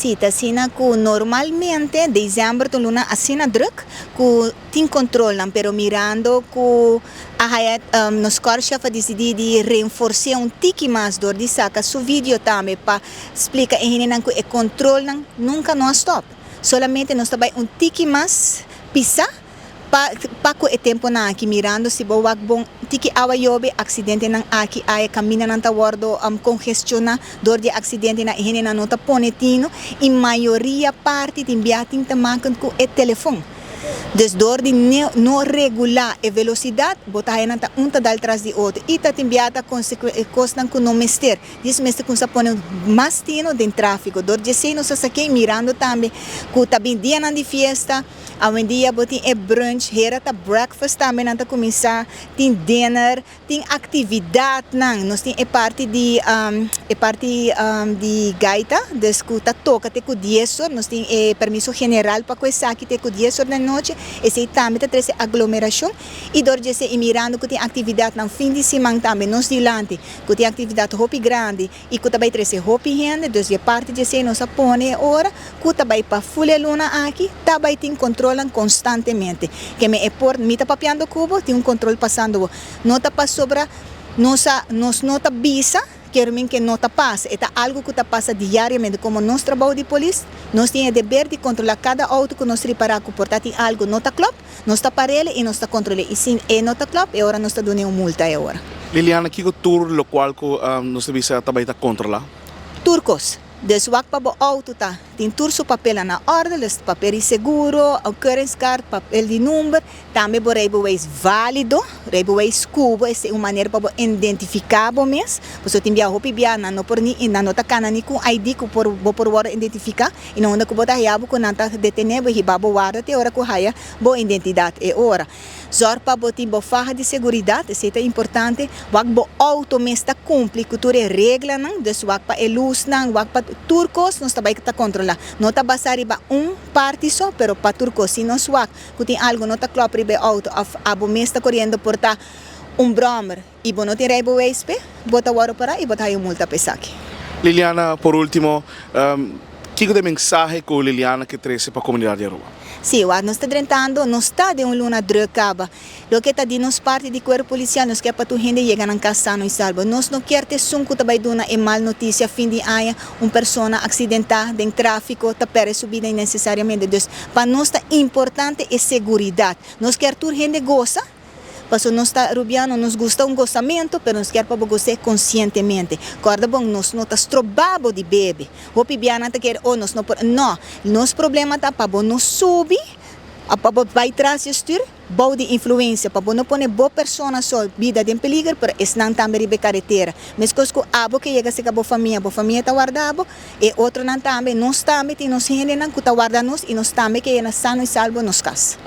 Si, ta asina cu normalmente december ta un luna asina druk cu tin controlnan, pero mirando cu a haya nos korpschef a dicidi di reenforce un tiki mas door di saca su video tambe pa splica e hendenan cu e controlnan nunca no a stop. Solamente nos ta bay un tiki mas pisa pa cu e temponan aki, mirando si bo wak bon, tiki awa yobe, accidentenan aki aya, camindanan ta wordo congestiona door di accidentenan, e hendenan no ta pone tino y mayoria parti tin bia tin te maken cu e telefon. Dus door di no regula e velocidad, bo ta haya nan ta un ta dal tras di otro y ta tin bia ta cosnan cu no mester. Dis mester cuminsa pone mas tino den trafico. Door di esey nos a sak'e mirando tambe cu ta bin dianan di fiesta. Awendia bo tin e brunch, hera ta breakfast tambe nan ta cuminsa, tin dinner, tin actividadnan. Nos tin e parti di gaita, dus cu ta toca te cu 10 or, nos tin e permiso general pa cu esaki te cu 10 or di anochi, esey tambe ta trece aglomeracion. Y door di esey, mirando cu tin actividadnan fin di siman tambe nos dilanti, cu tin actividad hopi grandi y cu tambe trece hopi hende, dus e parti di esey nos a pone ora, cu tambe pa full e luna aki, tambe tin control constantemente. Kiermen e por mi ta papiando cu bo, tin un control pasando. No ta pa sobra, nos no ta bisa, kiermen cu no ta pasa. E ta algo cu ta pasa diariamente. Como nos trabou di polis, nos tin e deber di controla cada auto cu nos ripara cu por ta tin algo no ta klop, nos ta par'e y nos ta controla. Y si e no ta klop, e ora nos ta duna un multa e ora. Liliana, kico tur locual cu nos ta tambe ta controla? Tur cos. Dus wak pa bo auto ta, tin tur su papel na orde, dus papel di seguro, keuringskaart, papel di number, tambe bo rijbewijs valido, rijbewijs cu bo, esey ta un manera pa bo identifica bo mes, pasobra tin bia hopi bia nan no por ni nan no ta cana ni cu ID cu por bo por wordo identifica, y na unda cu bo ta haya bo cu nan ta detene bo hiba bo warda te ora cu haya bo identidad e ora. Zorg pa bo tin bo faha di seguridad, esey ta importante, wak bo auto mes ta cumpli cu tur e reglanan, dus wak pa e luznan, wak pa tur cos nos ta bay ta controla. No ta basa riba un parti so, pero pa tur cos. Si nos wak cu tin algo no ta klop riba e auto of abo mes ta coriendo por ta un brommer y bo no tin rijbewijs pe, bo ta wordo para y bo ta haya multa pa esaki. Liliana, por ultimo, kico ta e mensahe cu Liliana kier trece pa e comunidad di Aruba? Si, wak, nos ta drentando, nos ta den un luna druk caba. Loke ta di nos parti di cuerpo policial, nos kier pa tur hende yega na cas sano y salvo. Nos no kier ta esun cu ta bay duna e mal noticia fin di aña, un persona accidenta den trafico, ta perde su bida innecesariamente. Dus, pa nos ta importante e seguridad. Nos kier tur hende goza, paso nos ta Arubiano, nos gusta un gozamento, pero nos kier pa goza conscientemente. Corda bon, nos no ta stroba bo di bebe. Hopi bia nan ta kere, oh, nos no por, no, nos problema ta pa bo no subi, pa bo bay tras di stuur, bou di influencia, pa bo no pone bo persona su bida den peliger, pero esnan tambe riba caretera. Mescos cu abo cu yega serca bo famia ta warda bo, y otronan tambe, nos tambe tin nos hendenan cu ta warda nos, y nos tambe kier yega sano y salvo nos cas.